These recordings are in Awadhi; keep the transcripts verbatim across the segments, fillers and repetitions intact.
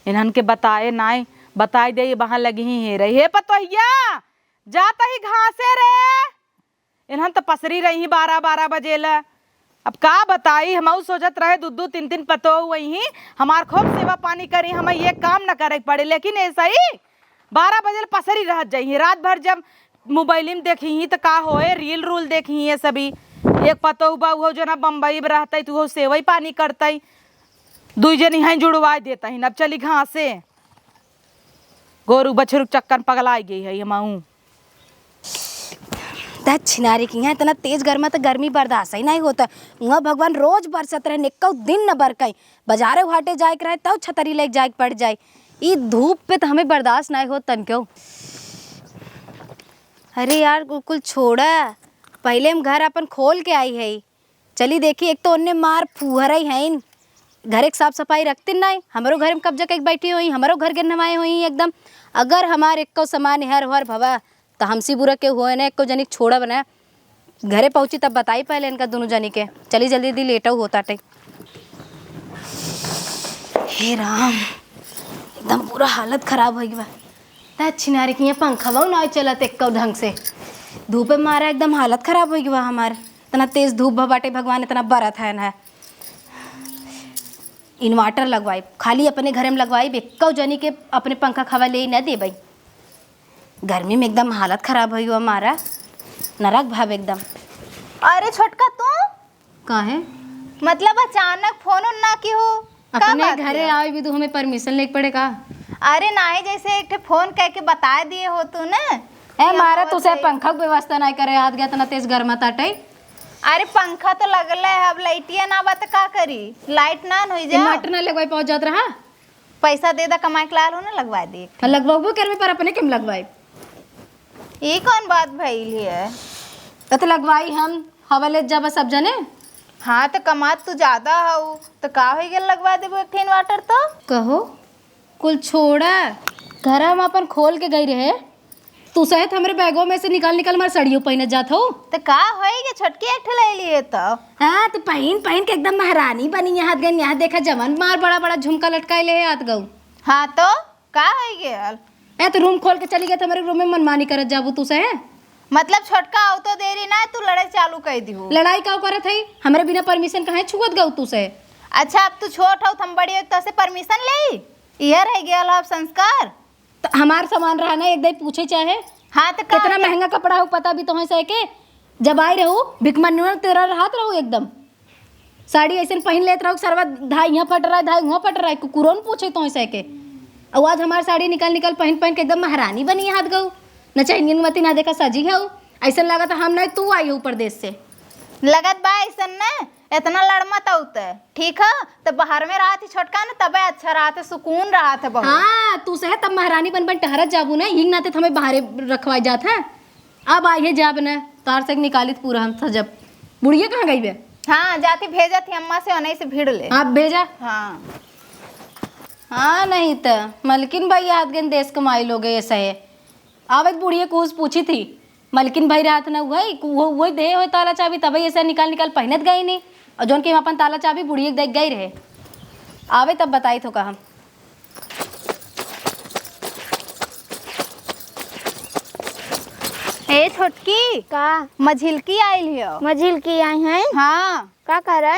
इन्हन के बताए नाई, बताई दे, ये बहाँ लगी ही हेरे। हे पतोहिया, जात ही घासे रे। इन्हन त पसरी रही ही बारह बारह बजे ल। अब का बताई, हमहू सोचत रहे दू दू तीन तीन पतोह हुई ही, हमार खूब सेवा पानी करी, हमें ये काम न करे के पड़े, लेकिन ऐसा ही बारह बजे ल पसरी रहत जाई ही। रात भर जब मोबाइल में देखी ही त का होए, रील रूल देखी ही ये सभी। एक पतोह बा, उहो जो ना बम्बई में रहतई, त उहो सेवई पानी करतई। दुई जनी हैं जुड़वाए देता ही, अब चली घासे। गोरू बछरू चक्कन पगलाई गई है हमहू। त छिनारी की यहाँ इतना तेज गर्मा त गर्मी बर्दाश्त ही नहीं होता। वहाँ भगवान रोज बरसत रहे, निक्को दिन न बरकई। बाजारे घाटे जाए के रहे तब छतरी लेके जाए के पड़ जाए। ई धूप पे त हमें बर्दाश्त नहीं होत तन क्यों। अरे यार, कुल, कुल छोड़ा, पहले हम घर अपन खोल के आई है। चली देखी, एक तो उनने मार फुहरई हईन, घरे के साफ सफाई रखतिन नाई, हमरो घरे में कब्जा कइके बैठी होई, हमरो घर गिरनवाए होई एकदम। अगर हमार एक्को सामान एहर ओहर भवा, त हमसे बुरा केहू होए ना, एक्को जनी के छोड़ा बना। घरे पहुँची तब बताई पहले इनका दुनू जनी के। चली जल्दी जल्दी लेटऊ होताटे। हे राम, एकदम पूरा हालत खराब होइ गवा। त छिनारी के यहाँ पंखवा ना चलत एक्को ढंग से। धूप मारा एकदम हालत खराब होइ गवा हमार। इतना तेज धूप भा बाटे, भगवान इतना बरत है ना। इन्वर्टर लगवाई, खाली अपने घरे में लगवाई, एक्को जनी के अपने पंखा खवा ले न देबई। गर्मी में एकदम हालत खराब होइ गवा हमारा, नरक भाव एकदम। अरे छोटका तू, काहे? मतलब अचानक फोन उन ना की हो? का अपने बात घरे है? आवे भी तो हमें परमिशन लेके पड़े का? अरे नाही, जैसे एक ठे फोन कह के बता दिए हो तू ने। ए कि मारा, हम तू से आवत हई। पंखा के व्यवस्था नहीं करे, आत गया इतना तेज गर्मा ताटे। अरे पंखा तो लगले है, अब लाइटिया ना बा त का करी? लाइट ना होई जा। इन्वर्टर ना लगवाई पहुंच जात रहा। पैसा दे दा, कमाए के लाल हो ना, लगवा दे। हाँ, लगवाबो करबे, पर अपने केम लगवाई? ई कौन बात भइल है? त लगवाई हम, हवा लेत जाबा सब जने। हाँ, त कमात तू ज्यादा हऊ, त का होइ गेल, लगवा देबो एक ठे इन्वर्टर तो। कहो, कुल छोड़ा, घर हम अपन खोल के गई रहे, तू सहित हमरे बैगों में से निकाल निकाल मार सड़ियो पहिनत जात हो। त का होई के छोटकी एक ठे ले लिए तो। हाँ, त पहिन पहिन के एकदम महारानी बनी यहाँ गन, यहाँ देखा जवन मार बड़ा बड़ा झुमका लटकाए ले आत गऊ। हाँ तो का होई गेल? ए, त रूम खोल के चली गई, त हमरे रूम में मनमानी करत जाबू तू से। मतलब छोटका आओ तो देरी ना, तू लड़ाई चालू कर दिहू। लड़ाई का करत है? हमरे बिना परमिशन काहे छुअत गऊ तू से? अच्छा, अब तू छोट हो, हम बड़ी हो, तो से परमिशन ले? इहे रह गेल अब संस्कार। त हमार सामान रहा ना, एक दाई पूछे चाहे। हाँ, त का कितना है? महंगा कपड़ा हो, पता भी तो है सके। जब आई रहू, भिकमनुआ तेरा रहत रहू एकदम। साड़ी ऐसे पहिन लेत रहू, सरवा धाई यहाँ फट रहा है, धाई वहाँ फट रहा है, कुकुरों पूछे तो ऐसे के। और आज हमार साड़ी निकाल निकाल पहिन पहिन के एकदम महारानी बनी हाथ गऊ। न चाहिए मती ना देखा सजी है, ऐसा लगा था हम नहीं, तू आई हो परदेश से। लगत बा ऐसन न, इतना लड़ मत औते, ठीक है? त बाहर में रहत ही छोटका न, तबे अच्छा रहत है, सुकून रहत है बहुत। हाँ, तू सहे तब महारानी बन बन टहरत जाबू ना, यही नाते त हमें बाहरे रखवाई जात है। अब आई है जाब न, तार से निकालित पूरा हम सजब। बुढ़िया कहाँ गई बे? हाँ, जाती भेजत ही अम्मा से, ओनही से भिड़ ले। आप भेजा। हाँ। हाँ, नहीं त मलकिन भाई हाथ गन देश कमाई लोगे ऐसा है। आवत बुढ़िया कुछ पूछी थी, मलकिन भाई रात न उहई, उहो, उहई देहे होए ताला चाबी, तबे ऐसे निकाल निकाल पहिनत गई नी। और जौन के हम अपन ताला चाबी बुढ़िया के देख गई रहे। आवे तब बताई थो का हम। ए छोटकी, का? मझिलकी आइल हियो। मझिलकी आई हैं? हाँ। का करे?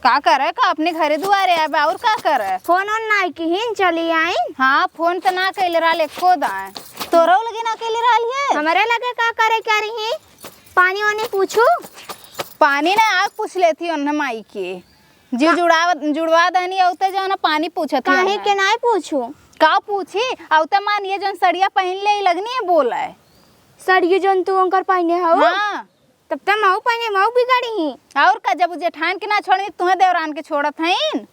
का करे का? अपने घरे दुआरे आए बा, और का करे? फोन ओन नाई किहिन, चली आइन। हाँ, फोन त ना कइले रहल एको दाएं। तोरो लगे ना कइले रहल है? हमरे लगे का करे क्या रही? पानी वानी पूछू? पानी ना, आग पूछ लेती ओन्हे माई के। जी हाँ। जुड़ाव-, जुड़वा दहनी, औते जो ना पानी पूछत ही काहे ओन्हे। के नाई पूछू? का पूछी? औते मान ये जौन सड़िया पहिन ले, ई लगनी है बोले। सड़िया जौन तू ओनकर पहिने हऊ? हाँ। तब त मऊ पहने मऊ बिगड़ी ही। और का, जब उ जेठान के ना छोड़नी, तुहें देवरान के छोड़त हईन।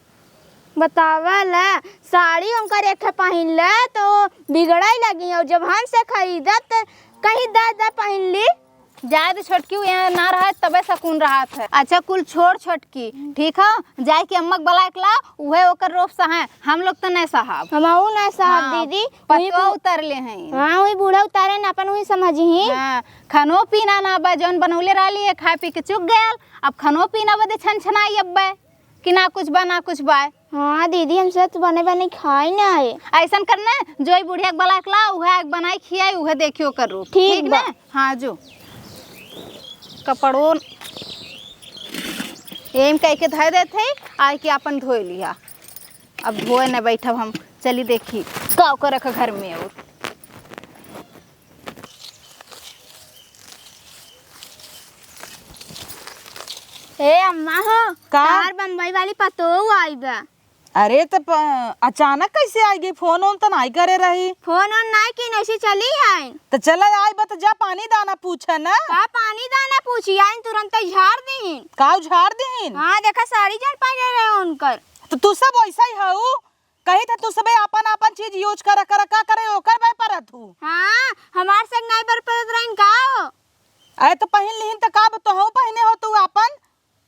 बतावा ला, साड़ी उनकर एक ठे पहिन ले तो बिगड़ाई लगी, और जब हमसे खरीदत त कहीं दस दस पहिन ली। जाए दे छोटकी, उ यहाँ ना रहत तबे सुकून रहत है। अच्छा कुल छोड़ छोटकी, ठीक है, जाए के अम्मा के बुलाए के ला, उहे ओकर रोप सहाए, हम लोग तो नहीं सहाब। हमहू नहीं सहाब हाँ, दीदी। पतवा उतर ले हैं। हाँ, वही बूढ़ा उतारे न अपन वही समझ ही। हाँ, खानो पीना ना बा, जौन बनौले रहली है, खाए पी के चुक गयल। अब खानो पीना बदे छन छनाई अब्बे कि ना कुछ बा, ना कुछ बा। हाँ दीदी, हमसे तो बने बने खाई ना है। ऐसन करना, जो ई बुढ़िया के बलाय के ला, उहे आके बनाई खियाई, उहे देखियो कर रूप। ठीक ठीक बा। ना? हाँ जो कपड़ों एम कह के धर देत है, आय के आपन धोए लिहा। अब धोए न बैठब हम, चली देखी का ओकर रख घर में और। ए अम्मा हो, का? तार बम्बई वाली पतोहू आई बा। अरे त प-, अचानक कैसे आई गई? फोन ओन त नाई करे रही। फोन ओन नाई की, ऐसे चली आई। त चला आई बा त जा पानी दाना पूछे ना। का पानी दाना पूछी? आई तुरंत झाड़ दीन। का झाड़ दीन? हाँ, देखा साड़ी जन पहने रहे उनकर। त तू सब वैसा ही हऊ। कही था तू सबे आपन आपन चीज use कर कर का करे ओकर बे परत हू। हाँ, हमार संग नाई बर परत रहीन का हो? अरे त पहिन लिहिन त का ब-, तोहू पहिने हो तू आपन।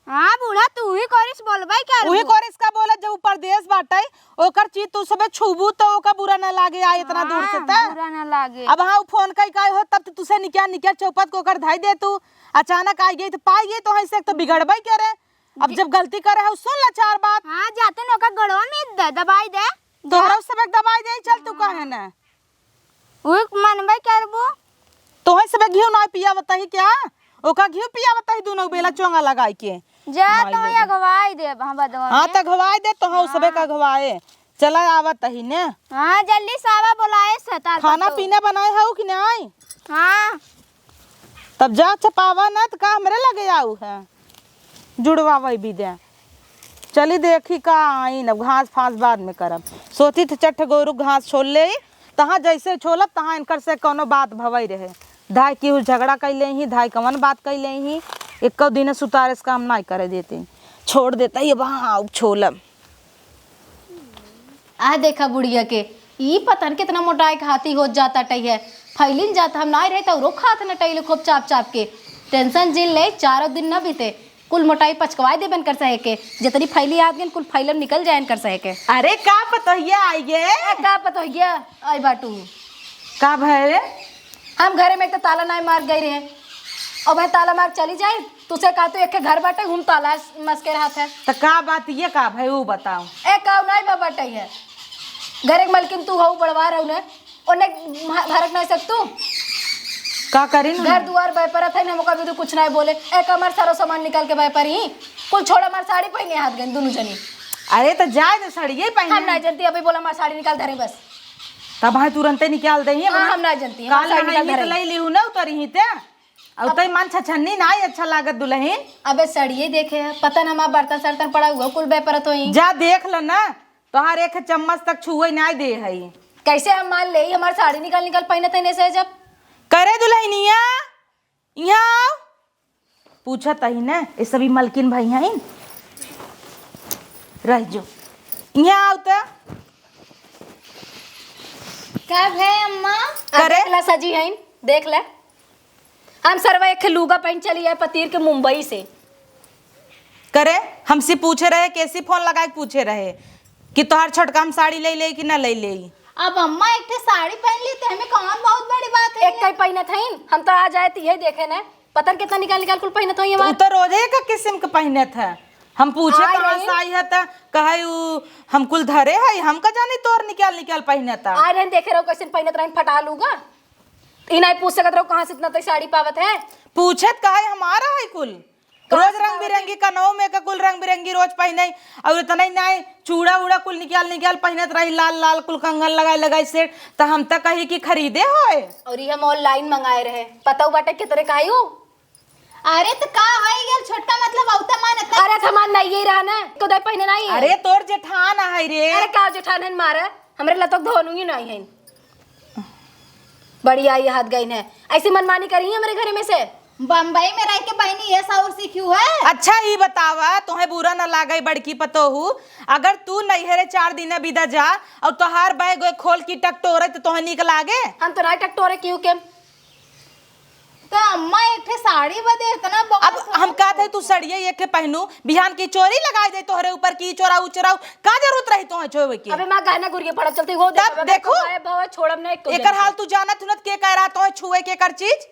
हाँ बूढ़ा, तू ही कोरिस बोलबे क्या उही रू? कोरिस का बोलत जब ऊ परदेस बाटे, ओकर चीज तू सबे छूबू त ओका बुरा ना लागे आ इतना दूर से हाँ, त। बुरा ना लागे। अब हाँ ऊ फोन कई का हो तब त तुसे निकिया निकिया चौपत को ओकर धाई दे तू। अचानक आई गई त पाई गई तो ऐसे एक तो बिगड़बे करे। अब जब गलती करे है सुन ला चार बात। हाँ जाते न ओका गड़वा में दे दबाई दे। तोहरा सबे दबाई दे चल तू कहे ना। उहे मनबे करबो। तोहे सबे घिउ ना पियावत ही क्या? ओका घिउ पियावत ही दुनो बेला चोंगा लगाई के। जा माई तो लोग। अगवाई दे, हाँ, बदवा हाँ, में। त अगवाई दे, तोहू सबे का अगवाए। चला आवत ही ने। हाँ, जल्दी से आवा, बोलाए सतार खाना पीना बनाए हऊ कि नाई? हाँ। तब जा चपावा ना, त का हमरे लगे आऊ है? जुड़वावै भी दे। चली देखी का आइन, अब घास फास बाद में करब। सोची थे चट्ठ गोरू घास छोल लेई, तहाँ जैसे छोलब तहाँ इनकर से कौनो बात भवै रहे। धाई केहू झगड़ा कइ लेइहीं, धाई कवन बात कइ लेइहीं, एक्को दिन सुतारे से काम नाई करे देते। छोड़ देता ये वहाँ आउ छोलब। आ देखा बुढ़िया के, ई पता न कितना मोटाई के हाथी होत जात अटई है। फैलिन जात हम नाई रहे त औरो खात न टैले खूब चाप चाप के। Tension जिन ले, चारों दिन न बीते, कुल मोटाई पचकवाए देबन कर सहे के। जितनी फैली आत गन, कुल फैलन निकल जायन कर सहे के। अरे का पतोहिया आई गे? ए, का पतोहिया आई बाटू? का भय रे? हम घरे में एक तो ताला नाई मार गई रहे, और वह ताला मार चली जाए, तुसे का तो एक घर बाटे, हम ताला मस्के रहत है। त का बात ये का भय, ऊ बताओ। ए, का नाई बा बाटे है। घरे के मलकिन तू हऊ, बड़वार हऊ ने, ओने भ-, भरक नाई सकतू। का करी न? घर दुआर बय परत है, हम ओकर विदु कुछ नाई बोले। ए, का हमार सारो सामान निकाल के बय परी, कुल छोड़ हमार साड़ी पहिने हाथ गन दुनु जनी। अरे त जाए दे, साड़िये पहिने। हम नाई जनती, अभी बोला हमार साड़ी निकाल धरे बस। तब भाई तुरंते निकाल दे, हाँ, हम नाई जनती, हमार काल साड़ी निकाल नहाई धरे। त लई लिहू ना उतरी ही ते। अब तई मन छछन्नी नाई अच्छा लागत दुलहिन। अबे सड़िए देखे है, पता न हमार बर्तन सर्तन पड़ा हुआ, कुल बे परत होई। जा देख ल ना, तोहार एक चम्मच तक छुए नाई दे हई। कैसे हम मान लेई, हमार साड़ी निकाल निकाल पहिनत है ने से जब। करे दुलहिनिया, इहाँ आओ। पूछत ही ना, ये सभी मलकिन भाई हैं। रह जो। इहाँ आओ त। का भे अम्मा? आ करे? देख ला सजी हईन, देख ला। हम सरवा एक लूगा पहिन चली आए पतीर के मुंबई से। करे, हमसे पूछे रहे, कैसी फोन लगाए के पूछे रहे कि तोहार छोटका हम साड़ी ले ले कि ना ले ले। अब अम्मा एक ठे साड़ी पहिन ली त हमें कौन बहुत बड़ी बात है? एक कई पहिनत हईन, हम तो आ जाए त यही देखे ना। पता न कितना निकाल निकाल कुल पहिनत हईन ये उ बात। तो रोजे एक किस्म के पहिनत है। हम पूछे आय कहाँ रही। से आई है त कहे उ हम कुल धरे है, हम का जानी तोर निकाल निकाल पहिनत है। आय रहन देखे रहो कैसे पहिनत रहन फटा लूगा। ई नाई पूछ सकत रहो कहाँ से इतना तक साड़ी पावत है। पूछत कहे हमारा है कुल। कहाँ रोज से रंग पावत है? बिरंगी कनौ में के कुल रंग बिरंगी रोज पहिने। और इतना ही नाई चूड़ा उड़ा कुल निकाल निकाल पहिनत रही, लाल लाल कुल कंगन लगाए लगाए सेट। त हम त कही कि खरीदे होए। और ये हम online मंगाए रहे, पता बाटे कितने का आई हो? अरे त का होई गेल छोटका, मतलब औते मानत नहीं। अरे त हमार नहीं रहा ना, तो दे पहिने नहीं है। अरे तोर जेठान है रे। अरे का जेठान है मारा, हमरे लतक धोनु ही नहीं है। बढ़िया ये हाथ गई है, ऐसी मनमानी करी हमरे घरे में से। बम्बई में रह के बहनी ये सौर सीखी है। अच्छा ई बतावा, तोहे बुरा न लागे बड़की पतोहू, अगर तू नैहरे चार दिन बिदा जा और तोहार बैग खोल के टकटोरे त तोहे नीक लागे? हम तो ना टकटोरे क्यों के। तो अम्मा एक ठे साड़ी बदे इतना बहुत अब हम कहत है तू सड़िए एक ठे पहनू, बिहान की चोरी लगाई दे तोहरे ऊपर की चोरा उचोरा, का जरूरत रही तोहे छोवे के? अबे माँ गहना गुरिया पड़त चलती हो तब देखो। गायब भवा छोड़ब ना एक एकर हाल तू जानत हुनत के कह रहा तोहे छुए के कर चीज?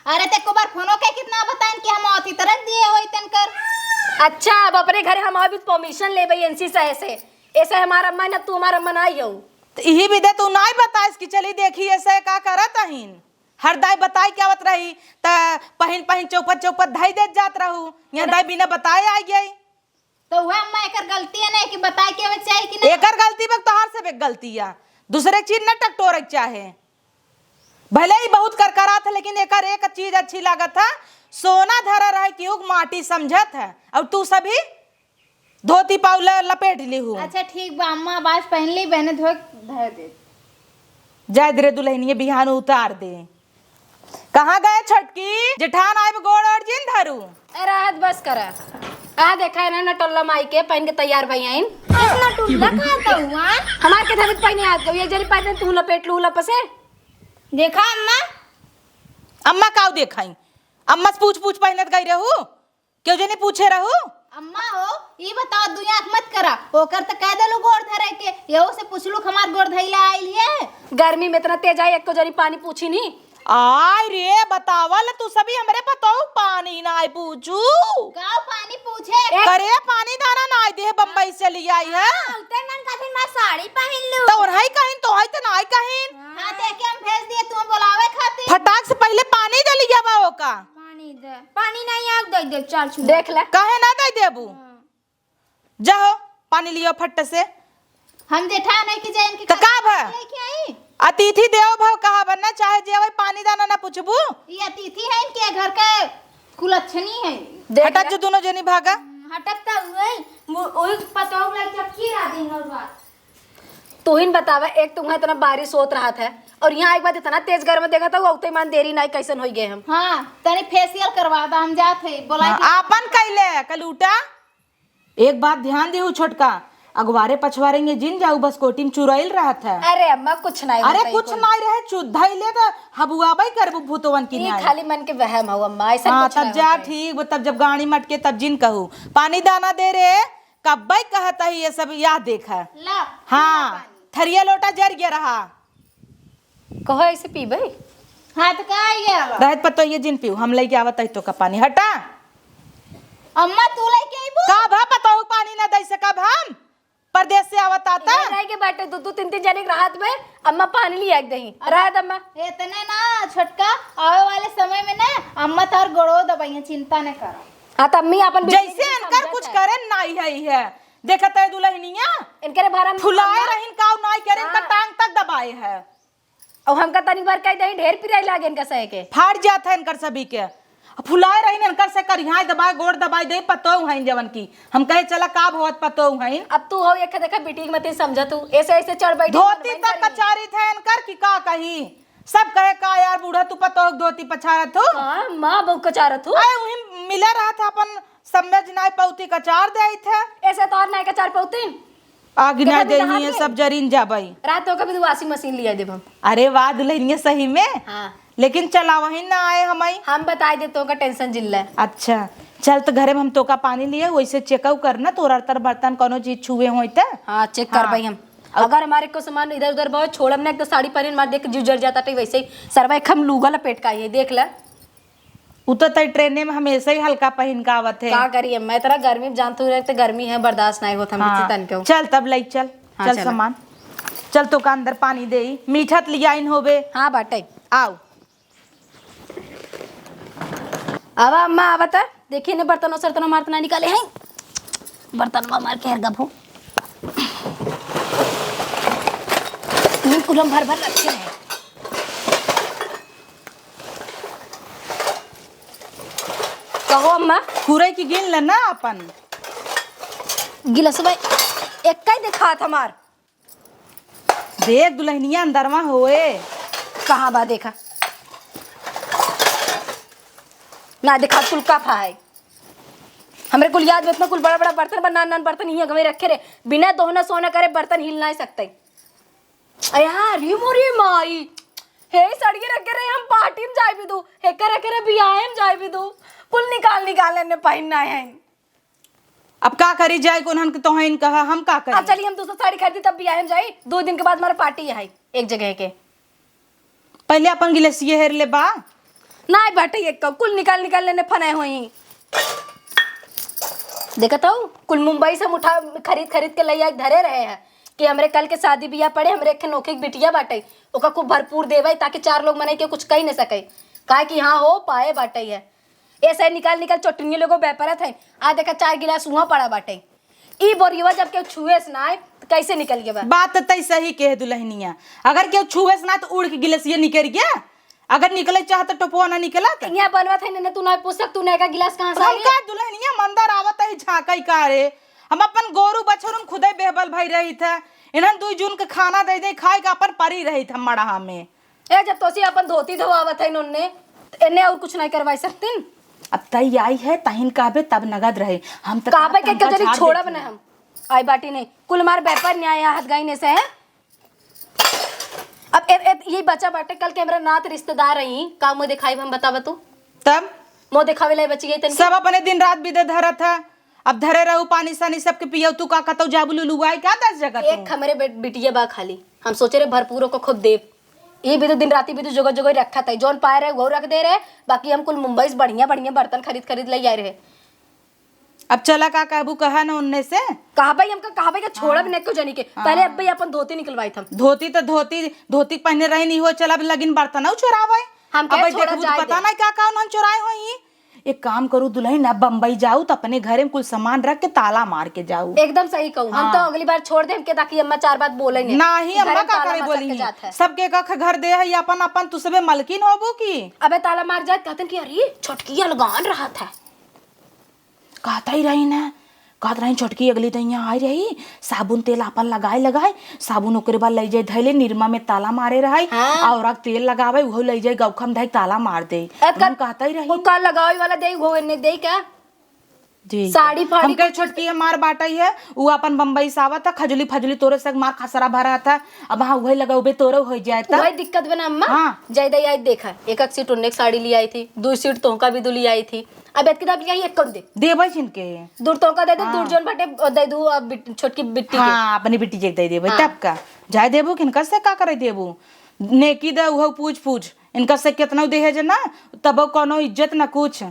अरे ते को बार फोनो के कितना बताइन कि हम अथी तरह दिए होई तनकर। अच्छा, अब अपने घरे हम अभी परमिशन लेबे एनसी साहेब से। ऐसे हमार अम्मा न, तू हमार अम्मा नाहीं हो। त इही बिदे तू नाहीं बताइस कि चली देखी ऐसे का करत अहिन। हर दाई बताइ के आवत रही, त पहिन पहिन चौपट चौपट धइ देत जात रहू। यहाँ दाई बिना बताए आ गई। त उहे अम्मा, एकर गलती है ना कि बताए के आवे चाही कि ना? एकर गलती बा, तोहार से बे गलती है। दूसरे चीज न टकटोरे के चाहे। भले ही बहुत करकरात है, लेकिन एकर एक चीज अच्छी लागत है, सोना धरा रहे कि उग माटी समझत है, और तू सभी धोती पाउला लपेट लिहू। अच्छा ठीक बा अम्मा, अब आज पहन ली, बहने धोए धर दे। जाए दे रे दुल्हनिया, बिहान उतार दे। कहाँ गए छोटकी? जेठान आइब, गोड़ और जिन धरू। ए, रहत बस करा। आ देखा है ना, नटोल्ला माई के पहन के तैयार भई आइन। इतना टुल्ला कहाँ का हुआ? हमार के धबित पहने हाथ को, एक जनी पहने तू लपेट लू लपसे। देखा अम्मा। अम्मा काऊ देखाई? अम्मा से पूछ पूछ पहनत गई रहू। केहू जनी पूछे रहू? अम्मा हो, ई बताओ, दुई आँख मत करा। ओकर त कह देलू गोड़ धरे के, यहू से पूछलू कि हमार गोड़ धइला आइल है? गर्मी में इतना तेज आई, एको जनी पानी पूछी नी। आय रे, बतावल तू सभी हमरे पतोहू पानी नाय पूछू। का पानी पूछे? करे पानी दाना नाय दे, बम्बई से ले आई है। हाँ, उतने मन का दिन मैं साड़ी पहन लूं। तो ओरहई कहिन, तोहई त नाय कहिन। हाँ, देख के हम भेज दिए तुम्हें बुलावे खातिर। फटाक से पहले पानी दे लिया बा ओका। पानी दे, पानी नहीं आग दे दे, चल छू। देख ले। काहे ना दे देबू? हाँ। जाओ, पानी लियो फट से। हम जेठान है कि जाए इनके तो घर का से भा? पानी लेके आई? अतिथि देवो भव कहा बनना, चाहे जे वही पानी दाना ना पूछबू। ये अतिथि है इनके घर के कुलक्षणी है। देख हटा ले। जो दोनों जनी भागा। हम्म, हटत तो हुए, मु-, ओही पतोह लग जब की रात दिन और बात। तू ही न बतावा, एक तो वहाँ इतना बारिश होत रहत है और यहाँ एक बार इतना तेज गर्म देखा था, वो उतने मान देरी नाई कैसन होई गए हम। हाँ, तनी फेशियल करवा दा, हम जात है, बोला हाँ, कि आपन कैले कलूटा। एक बात ध्यान देहु छोटका, अगवारे पछवारे में जिन जाऊ, बस कोटी में चुराइल रहत है। अरे अम्मा, कुछ नाई अरे होता ही कुछ कुल। नाई रहे, चुद्धा ही ले तो हबुआबई करबू भूतवन की ई नाई। खाली मन के वहम हौ अम्मा, ऐसा हाँ, कुछ तब नाई जा होता है। ठीक बा, तब जब गाड़ी मटके तब जिन कहू। पानी दाना दे रे, कब्बई कहत ही ये सब, यह देख है। ला, हाँ, पीला पानी। थरिया लोटा जर गया रहा। कहो ऐसे पीबे? हाँ, तो का आई गया बा? रहत पतो ये जिन पीऊ, हम लेके आवत ही तो का पानी। हटा। अम्मा, तू लेके आईबू? का भा पतोहू पानी ना दे सकब हम? परदेस से आवत आता? ये रह के बाटे, दू, दू, तीन, तीन जने के रहत में, अम्मा पानी लिया के दही। अब रहत अम्मा। इतने ना, छोटका, आवे वाले समय में ना, अम्मा तार गोड़ो दबाइए, चिंता न करो। हाँ, त अम्मी आपन बेटी जैसे के इनकर समझत कुछ है। करे नाई है, है। देखत है दुल्हनिया? इनकरे भरम फुलाए अम्मा। रहिन, काऊ नाई करे, इनका हाँ। टांग तक दबाए है। और हमका तनी भर कह दही, ढेर पिराई लागे इनका सहे के। फाड़ जात है इनकर सभी के। फुलाए रहिन इनकर से करिहाई दबाए, गोड़ दबाए दे, पतोह हैं जवन की। हम कहे चला का भवत पतोह हैं। अब तू हो एक देखा बेटी के मत समझा तू, ऐसे ऐसे चढ़ बैठी धोती मन तक करी। कचारित है इनकर कि का कही। सब कहे का यार बूढ़ा तू पतोह के धोती पछारत हो। हाँ, माँ बहू कचारत हो। आए उही मिला रहा था अपन समझ नाई पौती कचार दे आई थे। ऐसे तो और नाई कचार पौती। आग देखा ना भी दे रहा ही है, है। सब जरिन जाबई। रात हो कभी तो washing machine लिया देब हम। अरे वाह दुल्हनिया सही में। हाँ। लेकिन चलावही ना आए हमई। हम बताए दे तो का tension जिल्ला। अच्छा, चल तो घरे में हम तोका पानी लिए, वैसे check out करना, तोरा तर बर्तन कोनो चीज छुए होई त। हाँ, check हाँ। करबई हम। अब अगर हमारे को सामान इधर उधर बहुत छोड़ब ना, एक तो साड़ी पहन मार देख के जीव जर जाता, तो वैसे ही सरवा एक हम लूगा लपेट का ये देख ले। उ तो तई ट्रेने में हमेशा ही हल्का पहिन के आवत है। का करी अम्मा, इतना गर्मी में जानत हू, एक तो गर्मी है, बर्दाश्त नाई होत हमसे हाँ। तन के। चल तब लई चल, हाँ, चल चला। सामान। चल तोका अंदर पानी देई, मीठा त लियाइन होबे। हाँ बाटे। आउ। आवा अम्मा, आवा त। देखी ने बर्तन ओसर तना मारत ना निकाले हैं। बर्तन मार के हर गफू। कुलम भर भर रखे हैं। कहो अम्मा। खुरई की गिन ले ना अपन। गिलसवा एक्का ही देखात हमार। देख दुल्हनिया अंदरवा होए। कहाँ बा देखा। ना देखा कुल का फा है। हमरे कुल याद में इतना कुल बड़ा बड़ा बर्तन बा, नान नान बर्तन हियाँ गवे रखे रे। बिना दोहना सोहना करे बर्तन हिल नाई सकते। अरे हाँ, रे मोरे माई, हे सड़िए रखे रहे, हम पार्टी में जाए भी दू, हेकर रखे रहे, बियाहे में जाए भी दू, कुल निकाल निकाल एने पहिनना है। अब का करी जाए, कोनहन के तोहन कहा, हम का करी? अब चली हम दूसरा साड़ी खरीदी, तब बियाहे में जाई, दो दिन के बाद हमारा पार्टी है एक जगह के। पहले अपन गिलसिए हेर ले बा। नाई बाटे, ये क-, कुल निकाल निकाल लेने फने होई। देखत हऊ, कुल मुंबई से हम उठा, खरीद खरीद के लइ आइ धरे रहे हैं कि हमरे कल के शादी बियाह पड़े, हमरे एक ठे नोखे के बिटिया बाटे, ओका खूब भरपूर देवइ ताकि चार लोग मनई के कुछ कहि न सकइ, काहे कि हाँ हो पाए बाटे है। ऐसे निकाल निकाल चटनिया लोगो बेपरत है। आ देखा, चार गिलास उहाँ पड़ा बाटे। ई बोरियवा जब केहू छुएस नाइ, त कइसे निकल गवा? बात त तई सही कहे दुलहनिया, अगर केहू छुएस नाइ त उड़ के गिलसिया निकरि गवा। अगर निकले चाहत त टोपवा ना निकलत। इहाँ बनवत है न, तू ना पूछ सक, तू नयका गिलास कहाँ से हम आई? का दुलहनिया मंदर आवत है झाँकई का रे? हम अपन गोरू बछरुन खुदे बेहबल भई रहित है। इन्हन दुइ जून के खाना दइ दइ खाइ के अपन परी रहित हम मड़हा में। ए, जब तोसी अपन धोती धोवावत है नोन्ने, त एन्ने अउर कुछ नाहीं करवाइ सकतिन? अब तई आई है, तहिन कहबे तब नगद रहे। हम त कहबे के कहत केहू जनी झझार छोड़ब देती। न हम। आई बाटी नहीं, कुल मार बेपर न्याय हाथ गई ने से है। अब ए, ए, यही बचा बाटे, कल के हमरा नात रिश्तेदार आई, का मुँह देखाइब हम, बतावा तू? तब? मुँह देखावे लाई बची गई तनी। सब अपने दिन रात बिदे धरत है। अब धरे रहू पानी सानी सबके पियऊ, तू का कतऊ जाबू लुलुआई का दस जगह एक तू? हमरे बेट-, बिटिया बा खाली, हम सोचे रहे भरपूर ओको खूब देब। ये भी तो दिन राती भी तो जोगा जोगा रखा था, जौन पाए रहे वो रख दे रहे, बाकी हम कुल मुंबई से बढ़िया बढ़िया बर्तन खरीद खरीद ले आए रहे। अब चला का कहबू, कहा न उनने से। कहबे हमका, कहबे का छोड़ब हाँ। न को जानी के। हाँ। पहले अब भाई अपन धोती निकलवाई था। धोती तो धोती, धोती पहने रही नहीं हो, चला अब लगिन बर्तन चुरावे। हम अब क्या भाई छोड़ा देखबू तो जाए पता दे। नहीं का का उन्हन चुराए होई। एक काम करू दुलहिन, अब बम्बई जाऊ त अपने घरे में कुल सामान रख के ताला मार के जाऊ। एकदम सही कहू। हम हाँ। तो अगली बार छोड़ दे हमके, ताकि अम्मा चार बात बोले नहीं। नाही, घरे अम्मा में का ताला करे मार बोली के ही? जात है। सबके एक एक घर दे है, अपन अपन तू सबे मलकिन होबू की? अबे ताला मार जात कहतन कि अरे छोटकी अलगान रहत है। कहत ही रही ना, कहत रही छोटकी अगली दइया आई रही, साबुन तेल आपन लगाए लगाए, साबुन ओकरे बाद लइ जाए धइले निरमा में ताला मारे रही, हाँ। और तेल लगावे उहो लइ जाए गौखम धइ ताला मार दे। ए, हम कहत ही रही। वो का लगावे वाला दे, वो एन्ने दे का? जी। साड़ी फाड़ी हमके कुछ छोटकी हमार बाटई है, उ अपन बम्बई से आवत है, खजुली फजुली तोरे से मार खसरा भरत है, अब हाँ उहे लगौबे तोरे हो जाए त। वही दिक्कत बना अम्मा। हाँ। जाए दे आई देखा, एक एक सीट उन्ने के साड़ी ले आई थी, दो सीट तोहका भी दो ले आई थी, अब एतकी दाब लिया, एक कौन दे? देबै जिनके। दूर तोहका दे दे, हाँ। दूर जौन बाटे, ओ, दे दू, अब बिट-, छोटकी बिट्टी के। हाँ, अपनी बिट्टी के दे देबै, हाँ। तब का? जाए देबू, किनका से का करे देबू? नेकी दे, उहौ पूछ, पूछ। इनका से केतनौ देहे जे ना, तबौ कौनो इज्जत ना कुछ।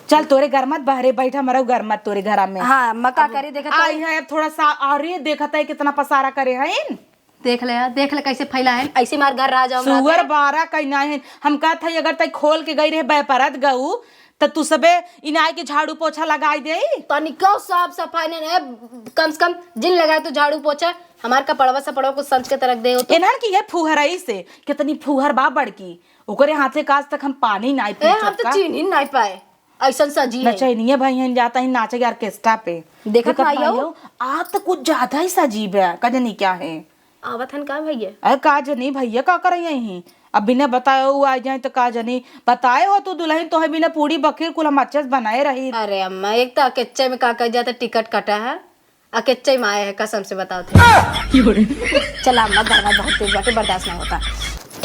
चल, तोरे घर मत, बहरे बैठ, हमरौ घर मत तोरे घरा में। हाँ, मैं का अब करी, देखत आई हई। है, अब थोड़ा सा, अरे, देखत है, कितना पसारा करे हैं। देख ले यार, देख ले कैसे फैला है, ऐसे मार घर राज और सुअर बारा कहीं ना है। हम कहत हई अगर तई खोल के गई रहे व्यापारत गऊ, त तू सबे इनाय के झाड़ू पोछा लगाई दे। तनिको साफ सफाई नहीं है, कम से कम जिन लगाए तो झाड़ू पोछा। हमार कपड़वा सपड़वा को संच के तरक दे हो तो। इन्हन की ये फुहरई से, कितनी फुहर बा बड़की, ओकरे हाथे का आज तक हम पानी नाई ए, पी हम तो चुका। चीन्ही नाई पाए, ऐसन सजी है। नचैनिया भाई हैं जाता ही नाचे के ऑर्केस्ट्रा पे। देखत देखत नाई हो? नाई हो? आ तो कुछ ज्यादा ही सजीब है, का जानी क्या है। आवत हन का भैया? अरे का जनी भैया का करे यहीं? अब बिना बताए उ आ जाए तो का जनी। बताए हो तू दुलहिन, तोहे बिना पूड़ी बखीर कुल हम अच्छे से बनाए रही। अरे अम्मा, एक तो अकेच्चे में का कह जाता टिकट कटा है, अकेच्चे में आए है कसम से बताओ थे। चला अम्मा, घर में बहुत तेज बाटे, बर्दाश्त नहीं होता।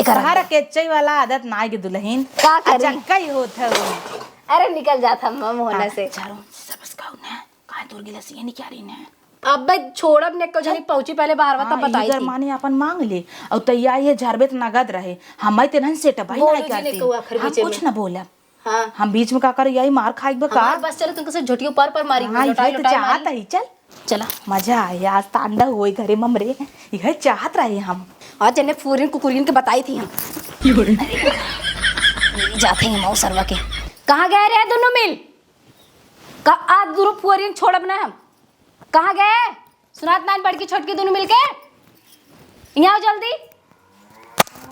एक घर अकेच्चे वाला आदत ना आएगी दुलहिन। का करी? अचक्का ही होत है वो। अरे निकल जाता अम्मा मोहना से। चारों से बस खाओ ना, काहे तोर गिलास ये नहीं क्या रही ना? अबे छोड़ब ने को जनी पहुंची पहले बाहरवा तब हाँ, बताई इधर थी। माने अपन मांग ले। और तैयार ये झरबे त नगद रहे। हमारे तेनहन सेट भाई बोलो नहीं जी ने करती। को आखिर हम बीचे कुछ में। ना बोलब। हाँ। हम बीच में का करो, यही मार खाई बा का? हमार बस चलो तुमको से झोटियों पर पर मारी, हाँ, लौटाई ये तो लौटाई चाहत मारी। है, चल। चला। मजा आए, आज तांडव होई घरे ममरे। यह चाहत रहे हम। आज जने फूरिन कुकुरिन के बताई थी हम। अरे, जाते हैं मऊ सरवा के। कहाँ गए रहे दोनों मिल? का आज दुनो फुहरियन छोड़ब ना हम। कहाँ गए? सुनात नान बड़की छोटकी दुनो मिलके? यहाँ आओ जल्दी।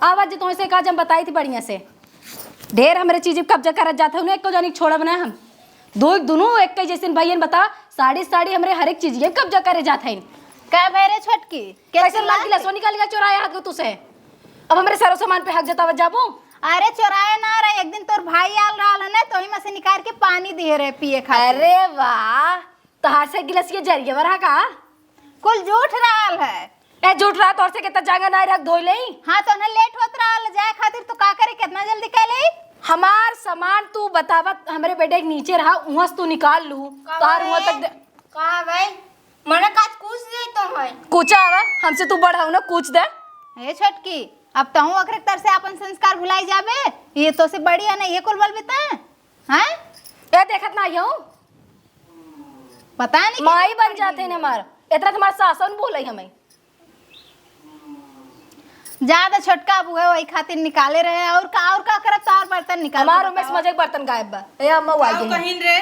आवाज जो तुमसे का जब बताई थी बढ़िया से। ढेर हमरे चीज कब्जा करत जात है, उन्हें एको जानी छोड़ब ना हम। दो दुनो एक जैसे भैयन बता, साड़ी साड़ी हमरे हर एक चीज कब्जा करे जात है। का भय रे छोटकी? कैसे कैसे लाग लागी? लसो निकाल के चोराए हाथ को तुसे। अब हमरे सारो सामान पे हक जतावत जाबो। अरे चोराए ना रहे, एक दिन तोर भाई आल रहल है ना, तो ही में से निकाल के पानी दिए रहे पिए खातिर। अरे वाह, तोहार से गिलास ये जरिया रहा का? कुल झूठ रहल है। ए, झूठ रहा, तोहर से कितना जांगा ना रख धोई लेई। हाँ, तो ना लेट होत रहल जाए खातिर, तो का करे, कितना जल्दी कह लेई? हमार सामान तू बतावत, हमरे बेडे के नीचे रहा, उहाँ से तू निकाल लू। का तोहार रे? उहाँ तक दे- का भाई? मने काज कुछ दे तो है। कुछ आवा, हमसे तू बढ़ाऊ ना, कुछ दे। ए छोटकी, अब तहूँ ओकरे तर से अपन संस्कार भुलाई जाबे? ये तो से बड़ी है ना, ये कुल बोलबे त? हैं? ए, देखत ना आइयो। पता नहीं माई बन जाते हैं हमार। इतना तुम्हार सासन बोले हमें। ज्यादा छोटका अब उहे वही खातिर निकाले रहे। और का, और का करब, तोहार बर्तन निकाल के हमार उमेश बताओ। मजे के बर्तन गायब बा। ए अम्मा, वो आ का गई। कहिन रे?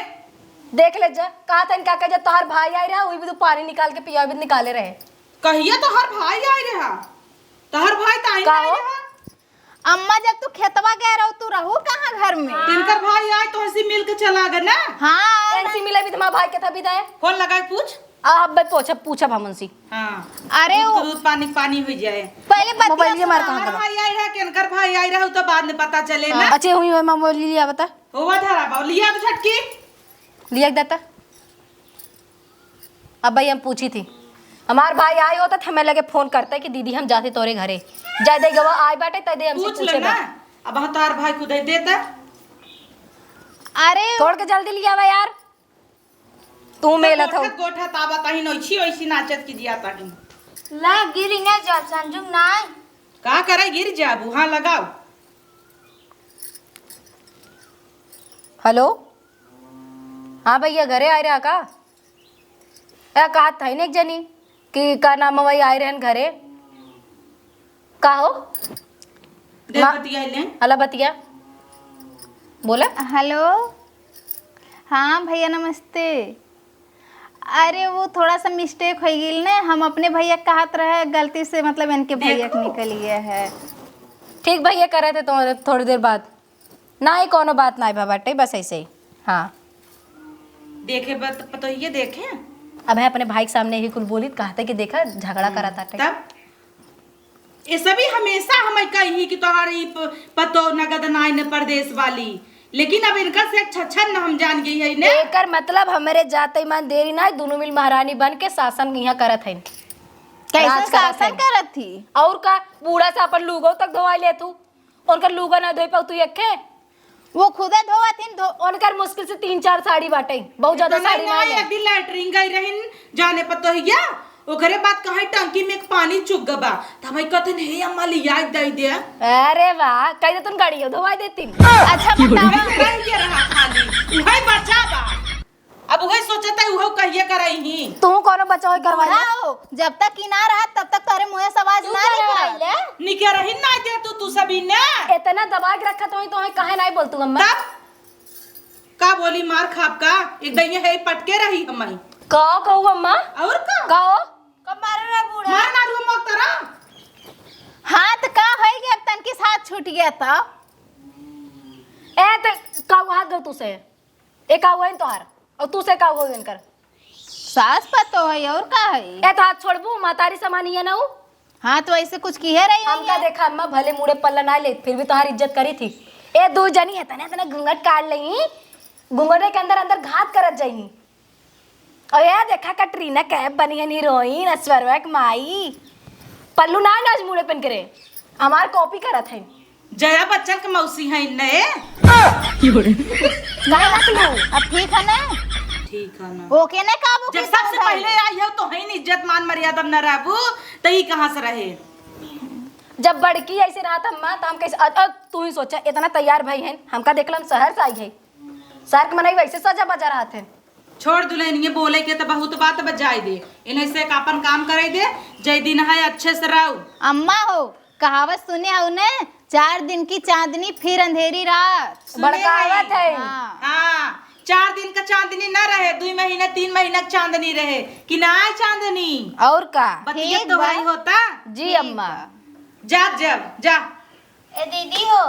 देख ले जा, कहा था इनका, जब तोहार भाई आए रहा, वही भी तू पानी निकाल के पिया, भी निकाले रहे। कहिया तोहार भाई आए रहा? तोहार भाई ताई का आए हो? रहा? अम्मा, जब तू खेतवा गए रहो, तू रहू कहाँ घर में? तिनकर भाई आए तो हंसी मिल के चला गए ना। हाँ। एनसी मिले भी तुम्हारा भाई के था विदाई। फोन लगाए पूछ। आ, अब मैं पूछब, पूछब हम उनसे। हाँ। अरे दूध वो के दूध पानी के पानी हो जाए। पहले बतिया मोबाइल ये मार सुना। कहाँ तोहार गवा? भाई आए रहा, केनकर भाई आए रहा, उ तो बाद में पता चले ना। अच्छे हुई हुई माँ मोबाइल लिया बता। हुआ धरा बा, लिया तो छटकी। लिया के देता। अब भाई हम पूछी थी, हमार भाई आए होता तो हमें लगे फोन करते कि दीदी हम जाते तोरे घरे। जाए दे गवा आए बाटे, तय दे हमसे पूछ पूछे ले ना। बा। अब हम तोहार भाई खुद ही देता। अरे तोड़ के जल्दी लिया बा यार। तू मेलत हो। गोठत गोठत आवा ताही नोइछी ओइसी नाचत की दिया ताही। ला गिरी ना जा संजुग नाय। का करे गिर जाबू? हाँ लगाओ। हेलो, हाँ भैया घरे आए रहा का? ए, कहा था एक जनी कि का नाम है, वही आए रहन घरे। का हो? दे मा-, बतिया ले। हला बतिया। बोला। हेलो। हाँ भैया नमस्ते। अरे वो थोड़ा सा मिस्टेक हो गई ने, हम अपने भैया के कहत रहे, गलती से मतलब इनके भैया के देखो। निकल गया है। ठीक भैया करे थे तो थोड़ी देर बाद। ना ही कोनो बात ना भा बाटे, बस ऐसे ही। हाँ। देखे बत-, पतोहिए देखे। अब है अपने भाई के सामने ही कुल बोली, कहते कि देखा झगड़ा हम्म, करत आटे। तब? ये सभी हमेशा हमें कही कि तोहार ई प-, पतो नगद नाय न परदेस वाली, लेकिन अब इनका से छछन न हम जान गई है ने। एकर मतलब हमरे जाते मान देरी ना, दोनों मिल महारानी बन के शासन यहाँ करत हइन। कैसे राज करत शासन हइन। करत थी? और का, बूढ़ा से अपन लूगो तक धोवा ले तू, उनकर लूगो ना धोई पाऊ तू यखे। वो खुदे धोवत हिन, धो- उनकर मुश्किल से तीन चार साड़ी बाटे, बहुत ज्यादा इतना साड़ी ना नहीं, ले। एक दिन लैट्रिन गई रहिन, जाने पतोहिया, ओकरे बाद कहीं टंकी में एक पानी चुक गबा, तब भाई कहते हैं, "हे अम्मा, लिया के दे दे।" अरे वाह, कह दे तुम गाड़ियों धोवा देती। अच्छा, बतावा। वही रह गया रहा खाली, वही बचा बा। अब वही सोचता है, वह कहिए करई ही। तू कोनो बचाव करवा ले। बुढ़ा हो, जब तक कि ना रहा, तब तक तोरे मुँहे से आवाज तू ना करे निकला। भाई ले? निकरही ना दे तू, तू सभी ने। इतना दबा के रखा तो, तो काहे नहीं बोल तू अम्मा? तब का बोली मार खाब का? एक दइये है पटके रही हमही। का कहू अम्मा? और का? का हो? कब मारे रहा बूढ़ा? मार ना रू मत तरा। हाथ का है कि अब तनकी साथ छूट गया तो? ए, त का हुआ हाथ गल तू से? ए का हुआ इन तोहार? और तू से का हुआ इनकर? सास पतो है और का है? ए तो हाथ छोड़बू, मातारी समानी है ना उ? हाँ, तो ऐसे कुछ किहे रही हमका है। देखा अम्मा, भले मुड़े पल्ला ना ले, फिर भी तोहार इज्जत करी थी। ए दो जनी है, तने, तने घूंघट काट लई, घूंघटे के अंदर, अंदर घात करत जाई। और ये देखा, कटरीना कैफ बनी है हीरोइन, ऐश्वर्या के माई। पल्लू ना, ना आज मुड़े पहन के रे, हमार कॉपी करत है। जया बच्चन के मौसी है ने। काहे ना तू? अब ठीक है ना? ठीक है ना। ओके ना, काबू जब सबसे पहले आई हो तो है नहीं, इज्जत मान मर्यादा में न रहबू, तो ई कहाँ से रहे? जब बड़की ऐसे रहत अम्मा, तो हम कैसे, अ, अ, तू ही सोचा, इतना तैयार भाई हैं, हमका देख लो, हम शहर से आई है। शहर के मनई वैसे सजा बजा रहत हैं। छोड़ दुल्हनिया, बोले के तो बहुत बात बजाए दे, इन्हें से एक अपन काम करे दे, जय दिन है अच्छे से रहो। अम्मा हो, कहावत सुने हो ने, चार दिन की चांदनी फिर अंधेरी रात। सुने भड़कावत है। है। हाँ। हाँ, चार दिन का चांदनी ना रहे, दुई महीना, तीन महीना का चांदनी रहे, कि ना आए चांदनी। और का? बतिया ठीक तो बा। वही होता। जी ठीक अम्मा। बा। जा, जा, जा। ए दीदी हो,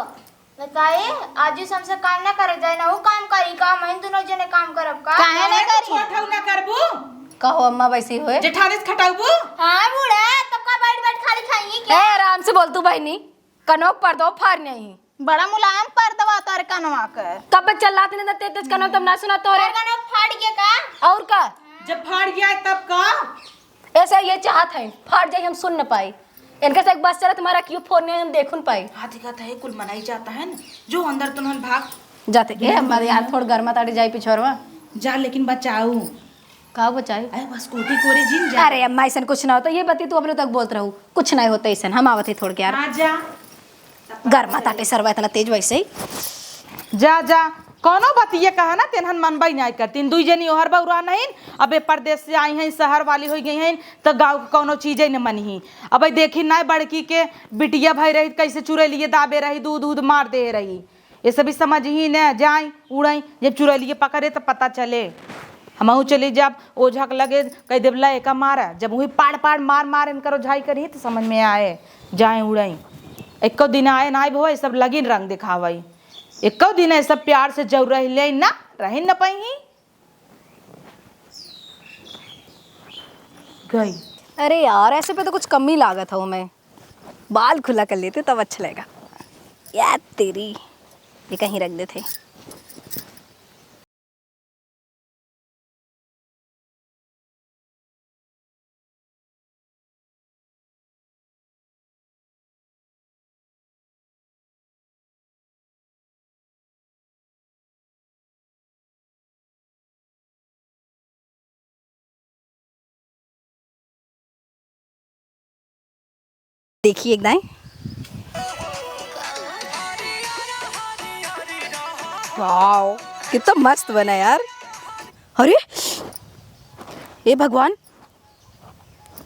बताए, आजू से हमसे काम ना करे जाए ना, वो काम करी का, हम दोनों जने काम करब का? काहे ना अरे, करी? छोट हऊ ना करबू? कहो अम्मा, वैसी होए। जेठानी से खटाउबू? हाँ बूढ़ा, तब का बैठ बैठ खाली खाइए क्या? ए, आराम से बोल तू बहिनी, कनवा के पर्दवा फाड़ नहीं। बड़ा मुलायम पर्दवा तार कनवा के। कब चिल्लात नहीं तेज तेज कनवा, तब ना सुना तोरे। कनवा फाड़ गया का? और का? जब फाड़ गया है तब का? ऐसे ये चाहत है, फाड़ जाए, हम सुन न पाई। इनका से एक बात चलत हमारा क्यों फोन नहीं, हम देखुन पाई। हाँ, दिखा था, कुल मनाई जाता है ना, जो अंदर तुनहन भाग। जाते, ए, हमारे यार, थोड़ गर्मा ताड़ी जाई पिछोरवा। जा, लेकिन बचाऊ। का बचाई? अरे, बस कोटी कोरी जिन जा। अरे अम्मा, ऐसन कुछ ना होता, ये बती तू अपने तक बोलत रहू, कुछ नहीं होता ऐसन, हम आवत ही थोड़ के यार। हाँ, जा। गर्मा ताटे सरवा इतना तेज वैसे ही। जा, जा। कौनो बतिये कहा ना, तेनहन मनबई नाई करतीन। दुई जनी ओहर बउरा नहीं, अबे परदेस से आई हैं, सहर वाली होइ गई हैं, त गाँव के कौनो चीजे न मनही। अबे देखी नाई बड़की के बिटिया भई रही, कैसे चुरैलिये दाबे रही, दूध, दूध मार दे रही। ये सभी समझ ही न जाई, उड़ई, जब चुरैलिये पकड़े त पता चले। हमहू चली जाब ओझा के लगे, कह देब, "ला एका मारा।" जब वही पाड़ पाड़ मार मार इनकर ओझाई करी त समझ में आए, जाए उड़ई। एको दिन आए नाई भवा, ये सब लगिन रंग दिखावई। एको दिन ऐसा प्यार से जरूर रह ले ना, रह न पाई। गई। अरे यार, ऐसे पे तो कुछ कम ही लागत हो, मैं बाल खुला कर लेते तब अच्छा लगेगा। यार तेरी, ये कहीं रख देते। देखिए एक दाएं। वाओ, कितना मस्त बना यार। अरे, हे भगवान,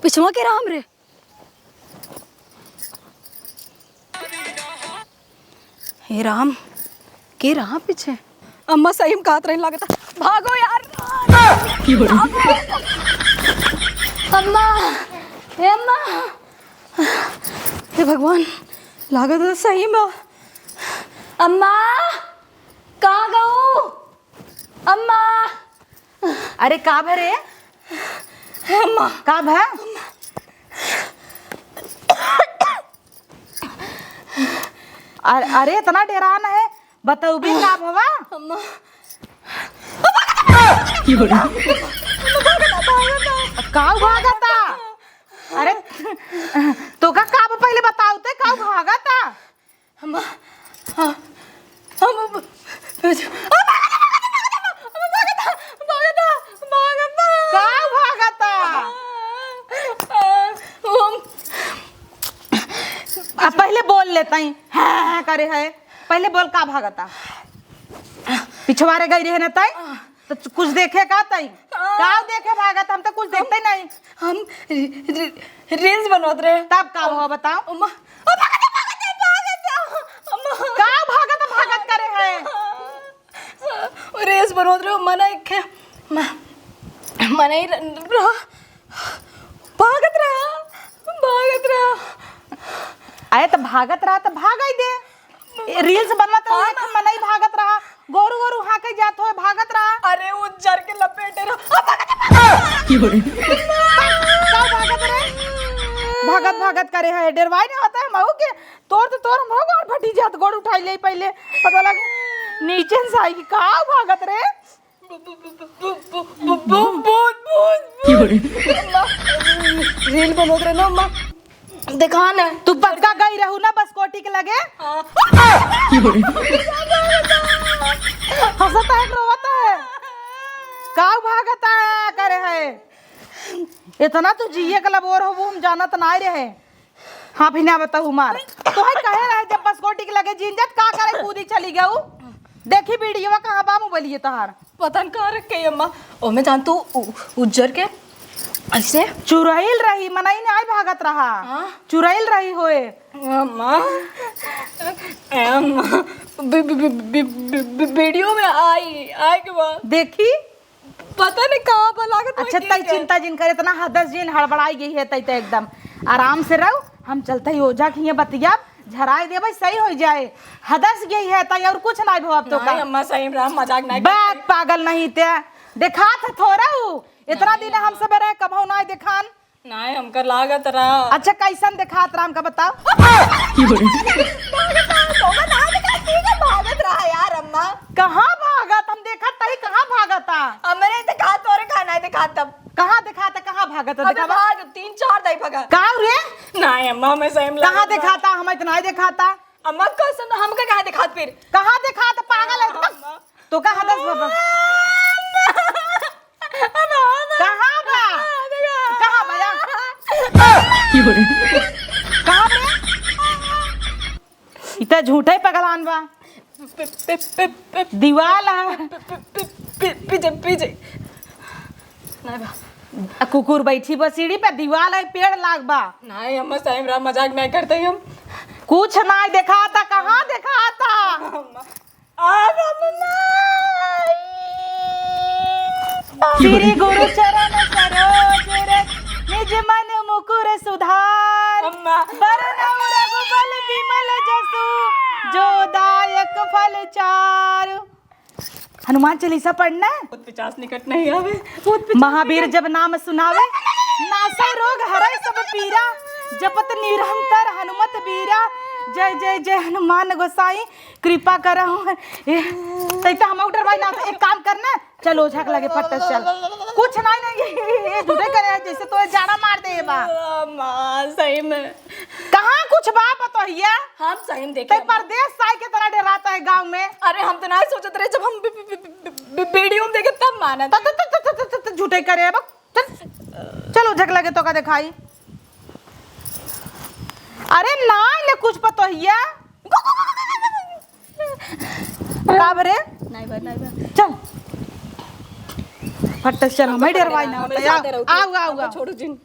पिछुआ के राम रे। हे राम, के रहा पीछे? अम्मा सही में कहत रही लागता। भागो यार। अम्मा, हे अम्मा, हे भगवान, लागत है सही में। अम्मा, कहाँ गऊ? अम्मा। अरे का भरे? अम्मा। का भा? अरे, अरे इतना डेरान है, बतौबे का भवा? अम्मा। काऊ भागता? अरे तोका का भा पहिले बताऊ ते काऊ भागता? अम्मा, हाँ, हम, हम, भागता, भागता, भागता, भागता। का भागता? आ, वो हम अब पहिले बोल लेता ही। हाँ, हाँ, करे है। पहिले बोल का भागता? पिछवारे गई रहे ना तई? तो कुछ देखे का तई? हाँ। का देखे भागत? हम तो कुछ देखते नहीं। हम रि-, रि-, reels बनवत रहे। तब का हुआ बताओ? अम्मा, ओ भागत, भागत, भागत, अम्मा। का भागत, भागत करे है? Reels बनवत रहे, मना एक खे-, म-, मना ही र-, रहा। भागत रहा, भागत रहा। अरे तो भागत रहा तो भाग आई दे। ए, reels बनवा तो हाँ, एक मनई भागत रहा, गोरू गोरू हाँके जात होए भागत रहा। अरे उज्जर के लपेटे रहा। आ, भागत, भागत। का भागत रे? भागत भागत करे है, डेरवाई नहीं होता है मऊ के। तोर तो तोर हमरो गोड़ फटी जात, गोड़ उठाई ले पहिले। पता लग नीचे से आई कि का भागत रे? भूत, भूत, भूत, भूत। अम्मा, reel बनोत रहे ना, अम्मा। देखा ना। तू पक्का गई रहू ना बसकोटी के लगे? हाँ। हंसता है, रोवता है। काऊ भागता है, करे है। इतना तू जिए के लबोर हो, वो हम जानत ना रहे। हाँ, फिर ना बताऊ मार। तोहे कहे रहे जब बसकोटी के लगे जीन जात का करे कूदी चली गऊ। देखी वीडियोवा कहाँ बा मोबाइलिए तोहार। पता न कहाँ रख के अम्मा। ओमे जान तू उ-, उज्जर के ऐसे चुरैल रही, मनई नाई भागत रहा। हाँ? चुरैल रही होए। अम्मा, अम्मा, बी-, बी-, वीडियो में आई, आई के बाद। देखी? पता नहीं कहाँ पर लागत अच्छा, तई चिंता जिन कर, इतना हदस जिन हड़बड़ाई गई है, तई तो एकदम आराम से रहो। हम चलते ही ओझा के हियाँ बतियाब, झराए देबै, सही हो जाए। हदस गई है तई, और कुछ नहीं भवा तो नहीं, का? अम्मा, सही में रहा, मजाक नहीं बात करती। पागल नहीं ते, देखात है थोड़ा हूँ, इतना नहीं, दिन हम अम्मा। सब रहे, कबहू नहीं देखान। नाय, हमका लागत रहा। अच्छा, कैसन देखात रहा हमका बताओ? भागत रहा, तोका ना दिखाई, ठीक है, भागत रहा यार अम्मा। कहाँ भागत? हम देखत तही कहाँ भागत आ? हमरे दिखा, तोरे कहाँ नाय दिखा तब। कहाँ दिखाता, कहाँ भागत आ? अबे दिखावा। भाग, तीन चार दाई भागा। कहाँ रे? नाय अम्मा, मैं सही में कहाँ लागत रहा। दिखाता? हम इतना ही दिखाता। अम्मा कसम, हमका कहाँ दिखात फिर? कहाँ दिखाता? पागल है अम्मा। तो कहाँ दस बाबा? कहाँ बा? कहाँ बा? कहाँ बा? इतना झूठा ही पगलान बा। पे, पे, पे, पे, दीवाल है। पे, पे, पे, पे, पीछे, पीछे। नहीं बा। आ कुकुर बैठी बा सीढ़ी पे, दीवाल है, पेड़ लाग बा। नहीं, अम्मा, सही में राम मजाक नहीं करते ही हम। कुछ नहीं देखाता, कहाँ देखाता? अम्मा, आ, अम्मा, नहीं। श्री गुरु चरण सरोज रज, निज मन मुकुर सुधार। अम्मा। बरनउँ रघुबल बिमल जसु, जो दायक फल चारु। हनुमान चालीसा पढ़ना है। भूत पिचास निकट नहीं आवे। भूत पिचास महावीर निकट जब नाम सुनावे, नासै रोग हरै सब पीरा, जपत निरंतर हनुमत बीरा। जय जय जय हनुमान गोसाई, कृपा करहु। ए, तै तो हम डरवाई ना, एक काम करना, चल ओझा के लगे फट से चल। कुछ नहीं, नहीं, ये, ये, ये झूठे करे है, जैसे तो जाड़ा मार दे बा। अम्मा, सही में। कहाँ कुछ बा पतोहिया? हम सही में देखे तै अम्मा। परदेस से आइके तना डेरात है गाँव में। अरे हम तो नहीं सोचत रहे, जब हम बी-, बी-, बी-, बी-, बी-, वीडियो में देखे तब माना। त, त, त, त झूठे करे है बा। चल, चल ओझा के लगे तोका देखाई। अरे नाहीं ले कुछ पतोहिया। का बरे? नहीं बा, नहीं बा। चल। फट से चल, हम डरवाई ना, हमें बताया। साथे रहो। आओ, आओ, आओ। छोड़ो जिन।